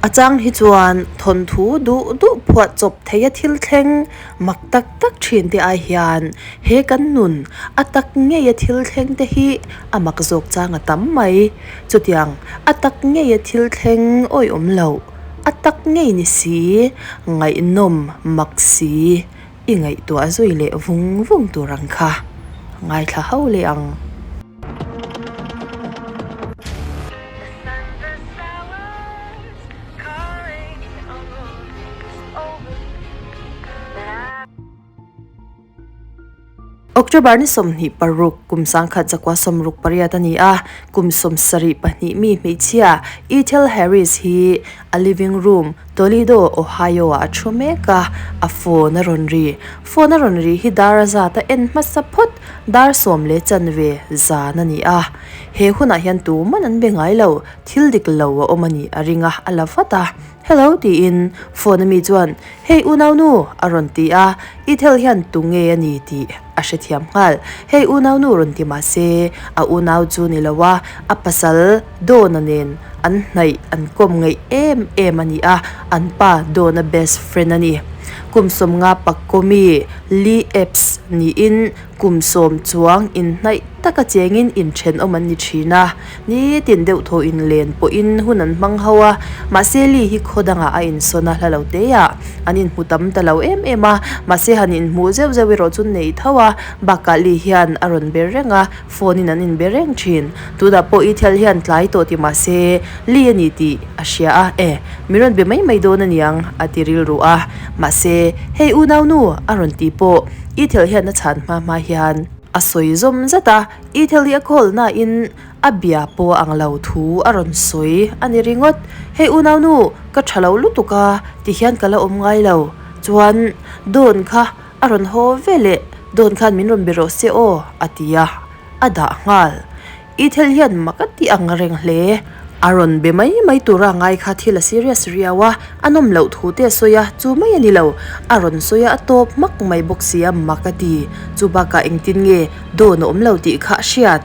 A chang hi chuan thawnthu duh duh phuah chawp theia thil thleng mak tak tak thin te ai hian he kan nun a tak ngeia thil thleng te hi a mak zawk chang a tam mai. Chutiang a tak ngeia thil thleng awihawm loh, a tak ngei ni si, ngaihnawm mak si i ngaihtuah zui leh vung vung tur ang kha ngaithla ho leh ang. October ni 26 kum 1968 a ni a, kum 72 mi hmeichhia Ethel Harris hi a living room Toledo, Ohio ah a thu mek a, a phone a rawn ri. Phone a rawn ri hi dar a zat a en hmasa phawt, dar sawm leh chanve zan a ni a. He hunah hian tuman an be ngai lo, thil dik lo a awm a nih a ring a, a la vat a. Hello tiin phone a mi chuan, Hey unaunu! a rawn ti a, Ethel hian tu nge a ni tih a hrethiam nghal. Hey unaunu rawn ti mah se, a unau chu ni lo a, a pasal Dawna nen an hnaih an kawm ngaih em em a ni a, an pa Dawna best friend a ni. Kum 50 pakkaw mi Lee Epps niin Kum sawm chuang inhnaih taka chengin inthenawm an ni thin a, nitin deuh thaw inlen pawhin hun an hmang ho a, mahse Lee hi khaw dangah a insawn a hla lo te a, an inhmu tam ta lo em em a, mahse han inhmuh zeuh zeuh erawh chu nei tho a, bakah Lee hian a rawn be reng a, phone in an inbe reng thin. Tunah pawh Ethel hian tlai tawh ti mahse Lee a ni tih a hria a, e, min rawn be mai mai dawn a niang a ti rilru a, mahse hei unaunu a rawn ti pawh Ethel hian a chhan hma hma hian a sawi zawm zat a, Ethel hi a call nain a bia pawh a ang lo thu a rawn sawi a ni ringawt. Hei unaunu, ka tha lo lutuk a, ti hian ka la awm ngai lo. Chuan Dawn kha a rawn haw ve leh, Dawn khan min rawn be rawh se aw a ti a, a dah nghal. Ethel hian mak a ti ang reng hle. A rawn be mai mai tura ngai kha thil a serious riau a, a nawm loh thu te a sawi a, chu mai a ni lo. A rawn sawi a, a tawp hmak mai bawk si a, mak a ti. Chu bakah engtin nge dawn a awm lo tih kha a hriat.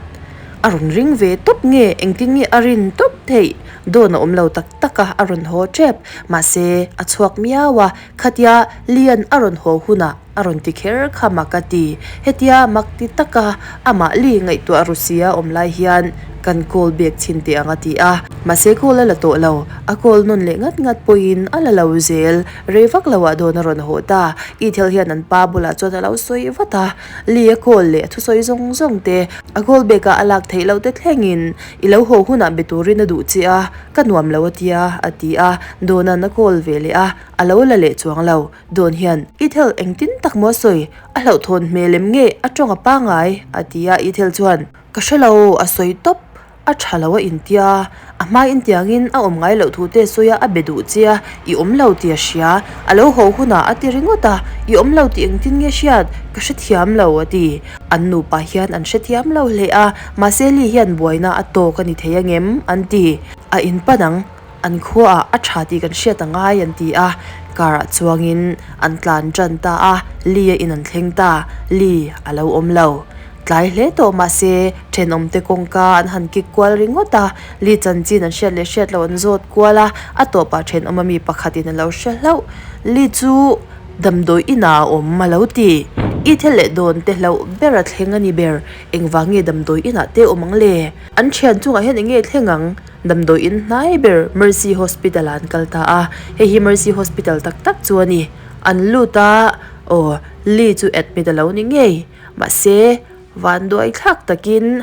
A rawn ring ve tawp nge engtin nge a rin tawp theih? Dawn a awm lo tak tak a, a rawn haw tep. Mahse, a chhuak miau a, khatia Lian a rawn haw hunah A rawn ti kher kha mak a ti. Hetia mak ti taka amah li ngaihtuah Rusia awm lai hian kan call bek chhin teh ang a ti a. Mahse call a la tawh lo. A call nawn leh ngat ngat pawhin a la lo zel. Rei vak loah dawn a rawn haw ta. Ethel hian an pa bulah chuan a lo sawi vat a. Li a call leh a thusawi zawng zawng te, a call bek ah a lak theih loh te thlengin i lo haw hunah be turin a duh che a, ka nuam lo a tia a ti a. Dawna'n a call ve leh a, a lo la leh chuang lo. Dawn hian, Ethel engtin tak maw a sawi? A hlauhthawn hmel em nge a tawng a pangai? a ti a, Ethel chuan, Ka hre lo, a sawi tawp, a tha lo a intia, a hma intiangin a awm ngai loh thu te sawi a, a be duh che a, i awm lo tih a hria, a lo haw hunah a ti ringawt a, i awm lo tih engtin nge hriat? Ka hrethiam lo, a ti. An nupa hian an hrethiam lo hle a, mahse Lee hian buaina a tawk a ni thei angem? an ti. A inpan ang. An khuaah a tha tih kan hriat a ngai an ti a, car ah chuangin an tlan tan ta a, Lee a in an thleng ta, Lee a lo awm lo. Tlai hle tawh mahse thenawmte kawngka an han kik kual ringawt a, Lee chanchin an hriat leh hriat loh an zawt kual a, a tawpah thenawm ami pakhatin a lo hre hlauh. Lee chu damdawi inah a awm a lo ti. Ethel leh Dawn te hlauh ber a thleng a ni ber, engvang nge damdawi inah te awm ang le? An thian chungah hian eng nge thleng ang? Damdawi in hnai ber Mercy Hospital ah an kal ta a, hei hi Mercy Hospital tak tak chu a ni. An lut a, aw Lee chu admit a lo ni ngei, mahse vanduai thlak takin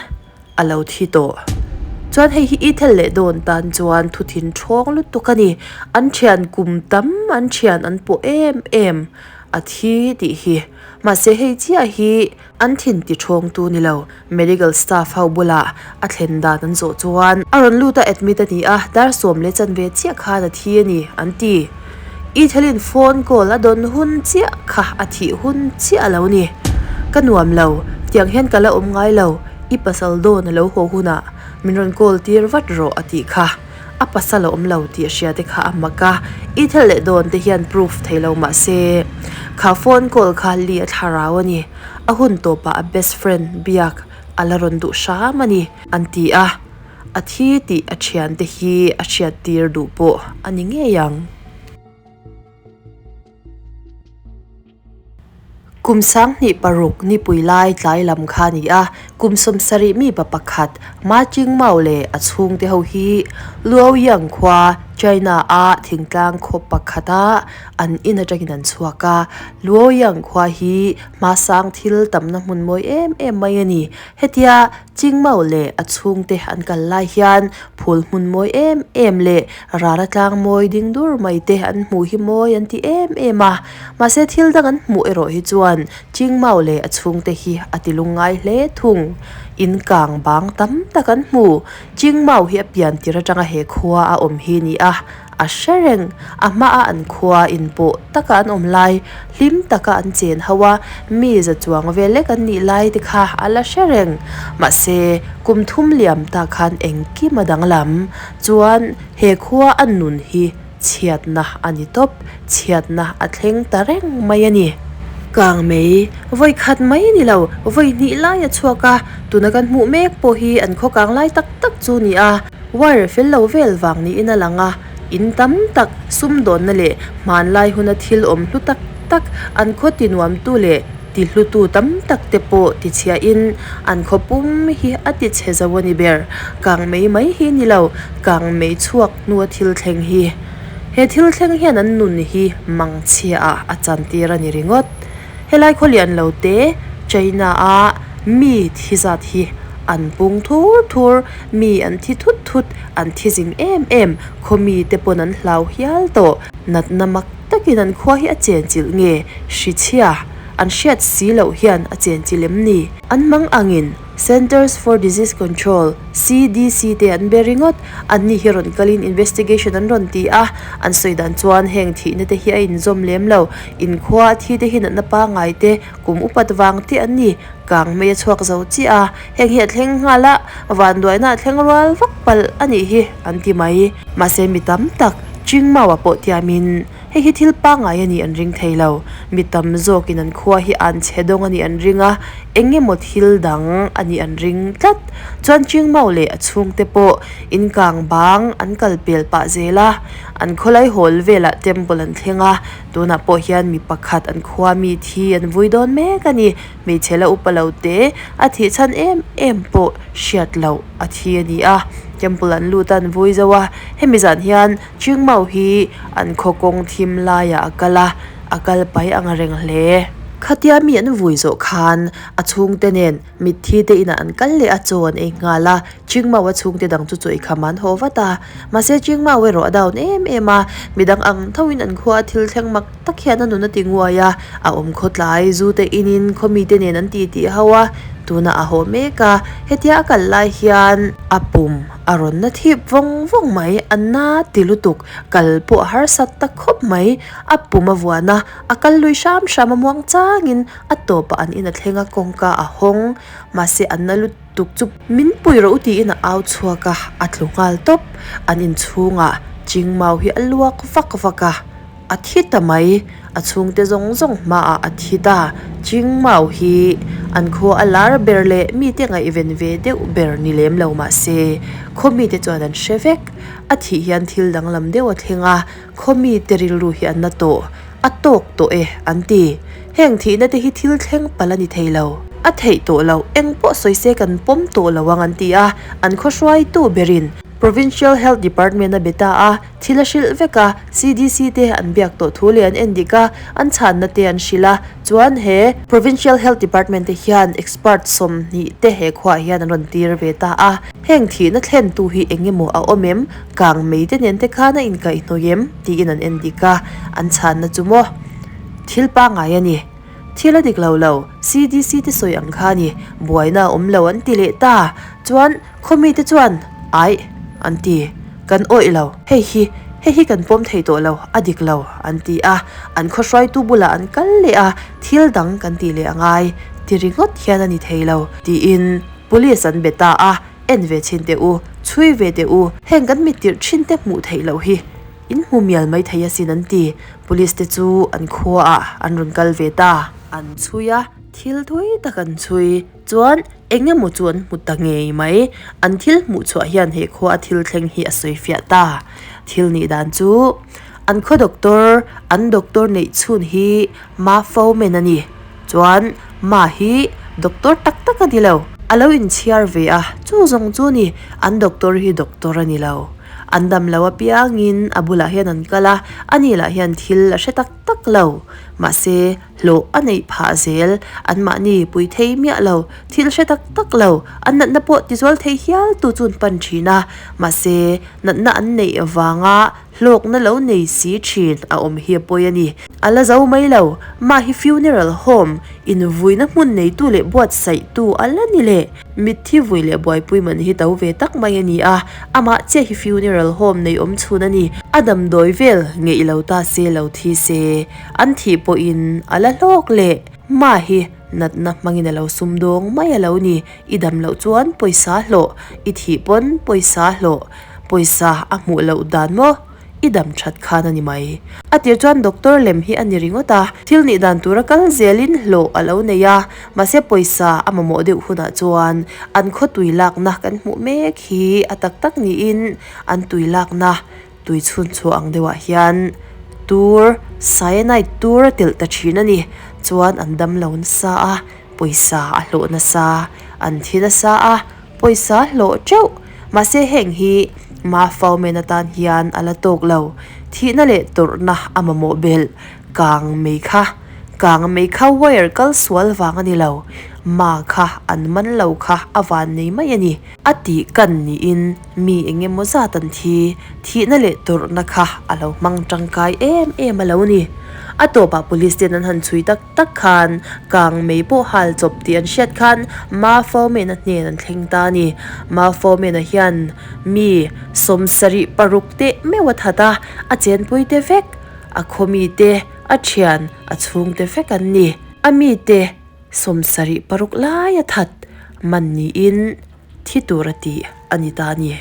a lo thi tawh. Chuan hei hi Ethel leh Dawn tan chuan thu thin thawng lutuk a ni. An thian kum tam an thian an pawh em em a thi tih hi. Mahse hei chiah hi An thin ti thawngtu ni lo, medical staff ho bulah a thlen dan an zawh chuan a rawn lut a admit a ni a, dar sawm leh chanve chiah khan a thi a ni, an ti. Ethelin phone call a dawn hun chiah kha a thih hun chiah a lo ni. Ka nuam lo, tiang hian ka la awm ngai lo, i pasal dawn a lo haw hunah min rawn call tir vat rawh a tih kha. A pasal a awm lo tih a hria te kha a mak a, Ethel leh Dawn te hian proof thei lo mah se kha phone call kha Lee a thlarau a ni. A hun tawpah a best friend biak a la rawn duh hram a ni an ti a. A thi tih a thiante hi a hriattir duh pawh a ni ngei ang. Kum 2006 nipui lai tlai lam kha a ni a, kum 70 mi pa pakhat Ma Chingmau leh a chhungte ho hi Luoyang khua, China a thingtlang khaw pakhata an in atangin an chhuak a. Luoyang khua hi hmasang thil tamna hmun mawi em em mai a ni. Hetia Chingmau leh a chhungte an kal lai hian phul hmun mawi em em leh rala tlang mawi ding dur mai te an hmuh hi mawi an ti em em a. Mahse thil dang an hmuh erawh hi chuan Chingmau leh a chhungte hi a ti lungngai hle thung. In kang bang tam tak an hmu. Chingmau hi a pian tir atanga he khua a awm hi ni a, a hre reng. A hmaa an khua in pawh taka an awm lai, hlim taka an chen ho a, mi za chuang vel lek an nih lai te kha a la hre reng. Mahse kum thum liam ta khan engkim a danglam. Chuan he khua a nun hi Chhiatna a ni tawp, chhiatna a thleng ta reng mai a ni. Kang mei, vawi khat mai ni lo, vawi hnih lai a chhuak a, tuna kan hmuh mek pawh hi an khaw kang lai tak tak chu ni a, wire fel lo vel vang niin a lang a, in tam tak sumdawnna leh hmanlai huna thil awm hlu tak tak an khaw ti nuamtu leh ti hlutu tam tak te pawh ti chhiahin an khaw pum hi a ti chhe zo a ni ber. Kang mei mai hi ni lo, kang mei chhuak hnua thil thleng hi. He thil thleng hian an nun hi mang chhiaah a chantir a ni ringawt. Helai khaw lian lo te China a mi thi zat hi an pung thur thur, mi an thi thut thut, an thi zing em em, khaw mi te pawn an hlau hial tawh. Natna mak takin an khua hi a chenchilh nge hrichhia an hriat si loh hian a chenchilh em ni? An hmang angin Centers for Disease Control, CDC, te an be ringawt. Anni hi rawn kalin investigation an rawn ti a, an sawi dan chuan heng thihna te hi a inzawm lem lo. Inkhua a thi te hi natna pangngai te, kum upat vang te an ni. Kang mai a chhuak zo chiah a, heng hi a thleng nghal a, vanduaina a thleng rual vak palh a nih hi an ti mai. Mahse mi tam tak Chingmaua pawh tiamin hei hi thil pangngai a nih an ring thei lo. Mi tam zawkin an khua hi an chhe dawng a nih an ring a, eng emaw thil dang a nih an ring tlat. Chuan Chingmau leh a chhungte pawh in kang bang an kal pel pah zel a, an khawlai hawl velah temple an thleng a, tunah pawh hian mi pakhat an khua mi thi an vui dawn mek a ni. Hmeichhe la upa lo te a thih chhan em em pawh hriat loh a thi a ni a, temple an lut a an vui zo a, hemi zan hian Chingmau hi an khaw kawng thim laiah a kal a, a kal pai ang reng hle. Khatia mi an vui zawh khan a chhungte nen mitthi te inah an kal leh a, chaw an ei nghal a, Chingmau a chhungte dang chu chaw ei kham an haw vat a, mahse Chingmau erawh a down em em a, midang ang thoin an khua a thil thleng mak tak hian a nun a ti nguai a, a awm khawtlai zu te inin khaw mite nen an ti tih ho a, tunah a haw mek a, hetia a kal lai hian a pum a rawn na thip vawng vawng mai, a na ti lutuk, kal pawh a harsat ta khawp mai, a pum a vuan a, a kal lui hram hram a muang changin a tawpah an in a thleng a, kawngka a hawng, mahse a na lutuk chu min pui rawh u tiin a au chhuak a, a tlu nghal tawp, an inchhungah Chingmau hi a luak vak vak a. A thi ta mai, a chhungte zawng zawng hmaah a thi ta. Chingmau hi an khua a lar ber leh mite ngaihven ve deuh ber ni lem lo mah se, khaw mite chuan an hre vek. A thih hian thil danglam deuh a thleng a, khaw mite rilru hi a na tawh, a tawk tawh e an ti. Heng thihna te hi thil thleng palh a ni thei lo. A theih tawh loh, eng pawh sawi se kan pawm tawh lo ang an ti a, an khaw hruaitu berin Provincial Health Department a be ta a, Thil a hrilh vek a, CDC te an biak tawh thu leh an en dik a, an chhanna te an hrilh a, chuan he Provincial Health Department te hian expert 20 te he khuaah hian an rawn tir ve ta a, heng thihna thlentu hi eng emaw a awm em, kang mei te nen te khan a inkaihhnawih em tiin an en dik a, an chhanna chu maw thil pangngai a ni. Thil a dik lo lo, CDC te sawi ang kha a ni, buaina a awm lo an ti leh ta, chuan Khaw mite chuan, Aih, an ti. Kan awih lo. Hei hi, hei hi kan pawm thei tawh lo, a dik lo, an ti a. An khaw hruaitu bulah an kal leh a, thil dang kan tih leh a ngai, ti ringawt hian a ni thei lo, tiin Police an be ta a, En ve chhin teh u, chhui ve teh u, heng kan mit tirh thin te hmuh theih loh hi in hmu mial mai thei asin an ti. Police te chu an khuaah an rawn kal ve ta. An chhui a. Thil thui tak an chhui chuan eng emaw chu an hmu ta ngei mai. An thil hmuh chhuah hian he khua a thil thleng hi a sawi fiah ta. Thil nih dan chu an khaw doctor, an doctor neih chhun hi Ma Foreman a ni. Chuan Ma hi doctor tak tak a ni lo. A lo inchhiar ve a, chu zawng chu ni, an doctor hi doctor a ni lo. An dam lo apiangin a bulah hian an kal a, ani lah hian thil a hre tak tak lo. Mahse, hlawh a neih phah zel, anmahni pui thei miah lo, thil hre tak tak lo, an natna pawh tizual thei hial tu chu an pan thin a. Mahse, natna an neih avanga hlawkna lo nei si thin a awm hi a pawi a ni. A la zo mai lo, mah hi funeral home, invuina hmun neitu leh buatsaihtu a la ni leh. Mitthi vui leh buaipui man hi to ve tak mai a ni a, amah chiah hi funeral home nei awm chhun a ni. A damdawi vel ngeih lo ta se lo thi se, an thih pawhin a la hlawk leh. Hma hi natna hmangin a lo sum dawng mai a lo ni. I dam loh chuan pawisa hlawh, i thih pawn pawisa hlawh, pawisa a hmuh loh dan maw? I dam that khan a ni mai. A tir chuan doctor lem hi a ni ringawt a, thil nih dan tura kal zelin hlawh a lo nei a, mahse pawisa a mamawh deuh hunah chuan an khaw tui lakna kan hmuh mek hi a tak tak niin an tui lakna tui chhun chhuah ang deuhah hian tur, cyanide tur a telh ta thin a ni. Chuan an dam lo nasa a, pawisa a hlawh nasa, an thi nasa a, pawisa hlawh teuh. Mahse heng hi Ma Faumen atan hian a la tawk lo. Thihna leh tawrhna a mamawh belh. Kang mei kha, kang mei kha wire kal sual vang a ni lo. Ma kha an man lo kha a van nei mai a ni. A tih kan niin mi eng emaw zat an thi, thihna leh tawrhna kha a lo hmang tangkai em em a lo ni. A tawpah police ten an han chhui tak tak khan kang mei pawh hal chawp tih an hriat khan Ma Foreman-a hnen an thleng ta a ni. Ma Foreman-a hian mi 76 teh meuh a that a, a chenpui te vek, a khaw mi te, a thian, a chhungte vek an ni. A mite 76 lai a that man niin thi tur a tih a ni ta a ni.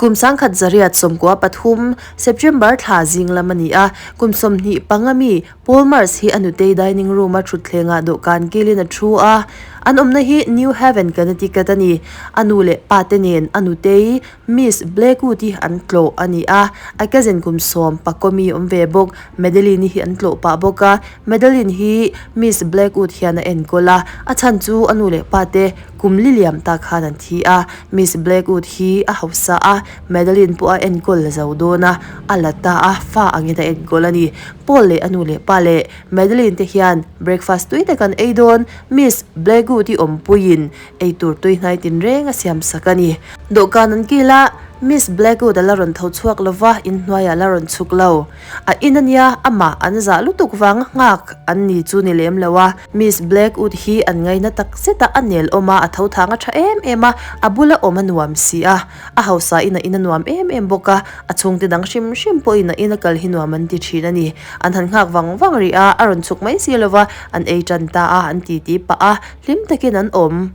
Kum 1993, September thla zing lam a ni a, kum 25 mi Paul Mars hi a nutei dining room a thutthlengah dawhkan kilin a thu a. An awmna hi New Haven, Connecticut a ni. A nu leh pa te nen a nutei Miss Blackwood hi an tlawh a ni a. A cousin kum sawm pakaw mi awm ve bawk Madeline hi an tlawh pah bawk a. Madeline hi Miss Blackwood hian a enkawl a, a chhan chu a nu leh pa te Kum li liam ta khan an thi a, Miss Blackwood hi a hausa a, Madeline pawh a enkawl zo dawn a, a la ta a, fa angin a enkawl a ni. Paul leh a nu leh pa leh Madeline te hian breakfast tui tak an ei dawn, Miss Blackwood i awmpuiin eitur tui hnai tinreng a siam sak a ni. Dawhkan an kil a, Miss Blackwood a la rawn tho chhuak lo va, inhnuaiah a la rawn chhuk lo. A in a nia, amah an zah lutuk vanga nghak an ni chu ni lem lo a. Miss Blackwood hi an ngaina tak zet a, a nel awm a, a tho thang a tha em em a, a bula awm a nuam si a. A hausa in a in a nuam em em bawk a, a chhungte dang hrim hrim pawhin a in a kal hi nuam an ti thin a ni. An han nghak vang vang rih a, a rawn chhuk mai si lo va, an ei tan ta a, an titi pah a, hlim takin an awm.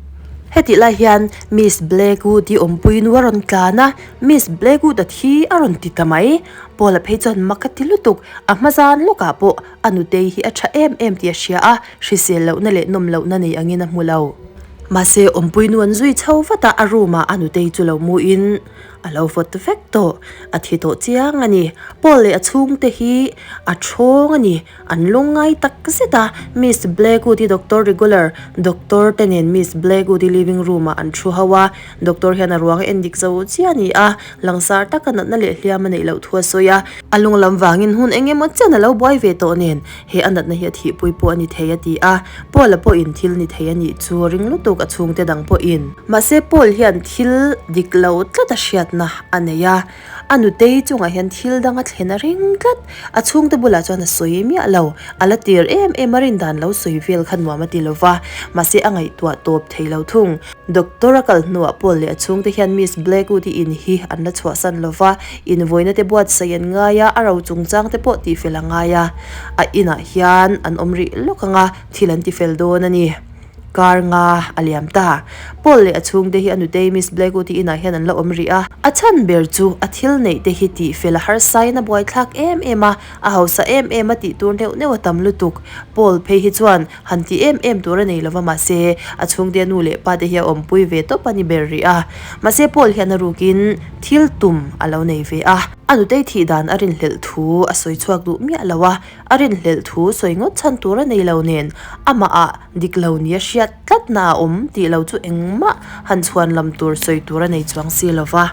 Hetih lai hian Miss Blackwood hi awmpui nu a rawn tlan a, Miss Blackwood a thi a rawn ti ta mai. Paula phei chuan mak a ti lutuk, a hma zan lawkah pawh a nutei hi a tha em em tih a hria a, hrisel lohna leh nawm lohna nei angin a hmu lo. Mahse, awmpui nu an zui chho vat a, a room ah a nutei chu lo muin a lo vawt vek tawh, a thi tawh chiang a ni. Paul leh a chhungte hi a thawng a ni. An lungngai tak zet a, Miss Blackwood hi doctor regular, doctor te nen Miss Blackwood hi living room ah an thu ho a, doctor hian a ruang a en dik zo chiah a ni a, langsar taka natna leh hliam a neih loh thu a sawi a, a lung lam vangin hun eng emaw chen a lo buai ve tawh nen he a natna hi a thihpui pawh a ni thei a ti a, Paul-a pawhin thil ni thei a nih chu a ring lutuk a chhungte dang pawhin. Mahse Paul hian thil dik lo tlat a hriatna a nei a. A nutei chungah hian thil dang a thlen a ring tlat. A chhungte bulah chuan a sawi miah lo. A la tir em em a rin dan lo sawi vel kha nuam a ti lo va, mahse a ngaihtuah tawp thei lo thung. Doctor a kal hnuah Paul leh a chhungte hian Miss Blackwood-i in hi an la chhuahsan lo va, invawiina te buatsaih an ngai a, a ro chungchang te pawh tihfel a ngai a. A inah hian an awm rih lawk ang a, thil an tifel dawn a ni. Kar nga a liam ta. Paul leh a chhungte hi a nutei Miss Blackwood-i inah hian an la awm rih a. A chhan ber chu a thil neih te hi tih fel a harsain a buaithlak em em a, a hausa em em a tih tur neuh neuh a tam lutuk. Paul phei hi chuan han ti em em tur a nei lova mahse a chhungte a nu leh pa te hi a awmpui ve tawp a ni ber rih a. Mahse Paul hian a rukin thil tum a lo nei ve a. A nutei thih dan a rinhlelh thu a sawi chhuak duh miah lo a, a rinhlelh thu sawi ngawt chhan tur a nei lo nen amah ah Dik lo nia hriat tlatna a awm tih lo chu engmah han chhuan lam tur sawi tur a nei chuang si lo va.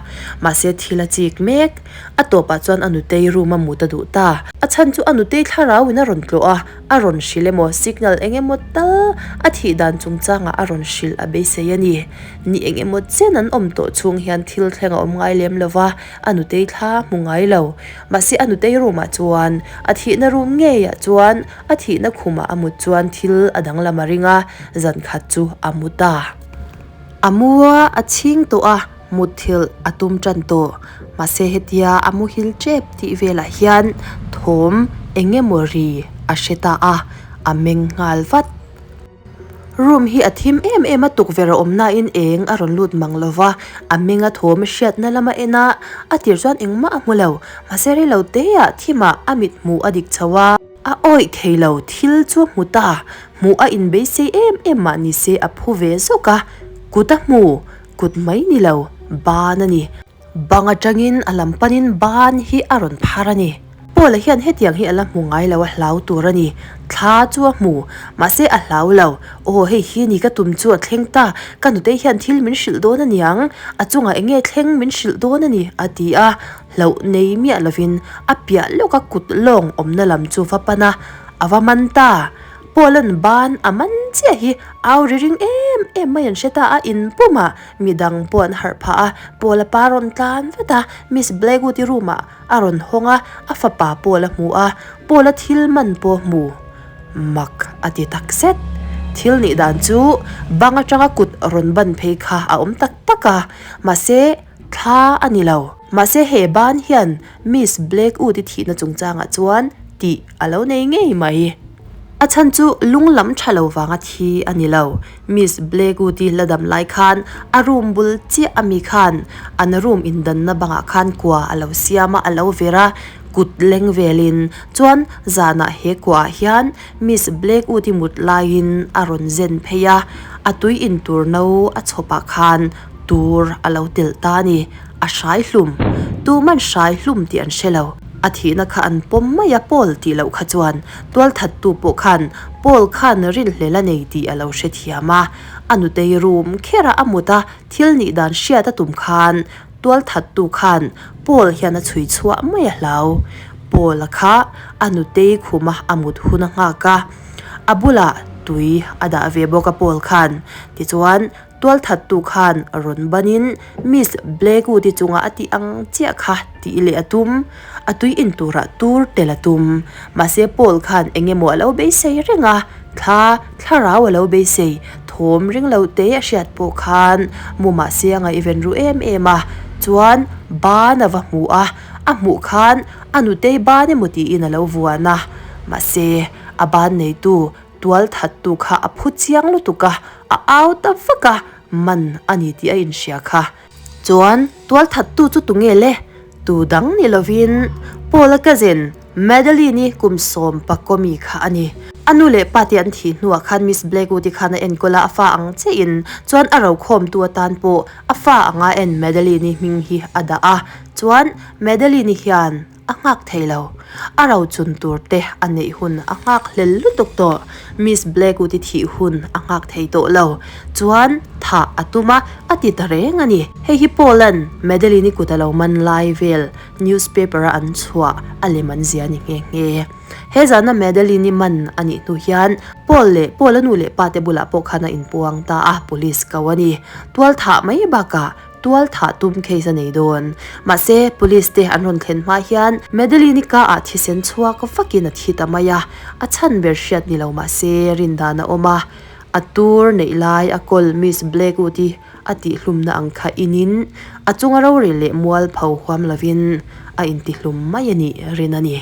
Mahse thil a chik mek. A tawpah chuan a nutei room a mut a duh ta. A chhan chu a nutei thlarau in a rawn tlawh a, a rawn hrilh emaw signal eng emaw tal a thih dan chungchangah a rawn hrilh a beisei a ni. Ni eng emaw chen an awm tawh chhung hian thil thleng a awm ngai lem lo va, a nutei thla hmu ngai lo. Mahse a nutei room ah chuan a thihna room ngeiah chuan A thihna khumah a mut chuan thil a danglam a ring a, zan khat chu a mu ta. A mu a, a chhing tawh a, mutthilh a tum tan tawh. Mahse hetia a muhil tep tih velah hian thawm eng emaw ri a hre ta a, a meng nghal vat. Room hi a thim em em a, tukverh a awm nain eng a rawn lut mang lo va, a menga thawm hriatna lama en a, a tir chuan engmah a hmu lo. Mahse rei lo teah thimah a mit hmuh a dik chho a. A awih thei lo, thil chu a hmu ta, hmuh a inbeisei em em mah ni se a phu ve zawk a, kut a hmu, kut mai ni lo, ban a ni. Bang atangin a lam panin ban hi a rawn phar a ni. Paula hian hetiang hi a la hmu ngai lo a hlau tur a ni. Thla chu a hmu, mahse a hlau lo. Aw hei hi ni ka tum chu a thleng ta, ka nutei hian thil min hrilh dawn a niang, a chungah eng nge thleng min hrilh dawn a ni a ti a. Hlauh nei miah lovin a piah lawka kut lawng awmna lam chu va pan a, a va man ta. Paula'n ban a man chiah hi au ri ring em em mai an hre ta a, inpumah Midang pawh an harh phah a, Paula pa rawn tlan vat a, Miss Blackwood-i room-ah a rawn hawng a, a fapa Paul a hmu a, Paula thil man pawh hmu mak a ti tak zet. Thil nih dan chu bang atanga kut rawn ban phei kha a awm tak tak a, mahse thla a ni lo. Mahse he ban hian Miss Blackwood-i thihna chungchangah chuan tih a lo nei ngei mai. A chhan chu lung lam tha lo vanga thi a ni lo. Miss Blackwood-i la dam lai khan a room bul chiah a mi khan an room indanna bangah khan kua a lo siam a, a lo ver a, kut leng velin. Chuan zanah he kuaah hian Miss Blackwood-i mut laiin a rawn zen phei a, a tui intur no a chhawpah khan tur a lo telh ta a ni. A hrai hlum. Tuman hrai hlum tih an hre lo. A thihna kha an pawm mai a Paul tih loh kha chuan tualthattu pawh khan Paul khan rinhlel a nei tih a lo hrethiam a. A nutei room kher a a mut a thil nih dan hriat a tum khan tualthattu khan Paul hian a chhui chhuah mai a hlau. Paul a kha a nutei khuma a mut hun a nghak a. A bulah tui a dah ve bawk a Paul khan. Tichuan Tualthattu khan rawn banin Miss Blackwood-i chunga a tih ang chiah kha tih leh a tum. A tui in turah tur tel a tum. Mahse Paul khan eng emaw a lo beisei reng a, thla, thlarau a lo beisei, thawm ring lo te a hriat pawh khan mu mahse a ngaihven ru em em a, chuan ban a va hmu a, a hmuh khan a nutei ban emaw tiin a lo vuan a, mahse a ban neitu Tual thattu kha a phu chiang lutuk a, a au ta vak a, man a ni tih a inhria kha. Chuan tual thattu chu tunge le? Tu dang ni lovin Paula cousin Madeline-i kum sawm pakomi kha a ni. A nu leh pa te an thih hnuah khan Miss Blackwood-i khan a enkawl a, a fa ang chiahin chuan a rokhawmtu atan pawh a fa anga en Madeline-i hming hi a dah a. Chuan Madeline-i hian A nghak thei lo. A ro chun tur te a neih hun a nghak hlel lutuk tawh. Miss Blackwood-i thih hun a nghak thei tawh lo. Chuan thah a tum a, a ti ta reng a ni. Hei hi Paul-a'n Madeline-i kut a lo man lai vel newspaper-a an chhuah a lem an zia ni nghe nghe. He zana Madeline-i man a nih hnu hian Paul leh Paul-a nu leh pa te bulah pawh khan a inpuang ta a, police ko a ni. Tual thah mai bakah Tual thah tum case a nei dawn. Mahse, police te an rawn thlen hma hian Madeline-i ka ah thisen chhuak vakin a thi ta mai a, a chhan ber hriat ni lo mahse rin dan a awm a. A tur neih lai a kawl Miss Blackwood-i a tihhlumna ang kha inin a chunga rorel leh mualpho huam lovin a intihlum mai a nih rin a ni.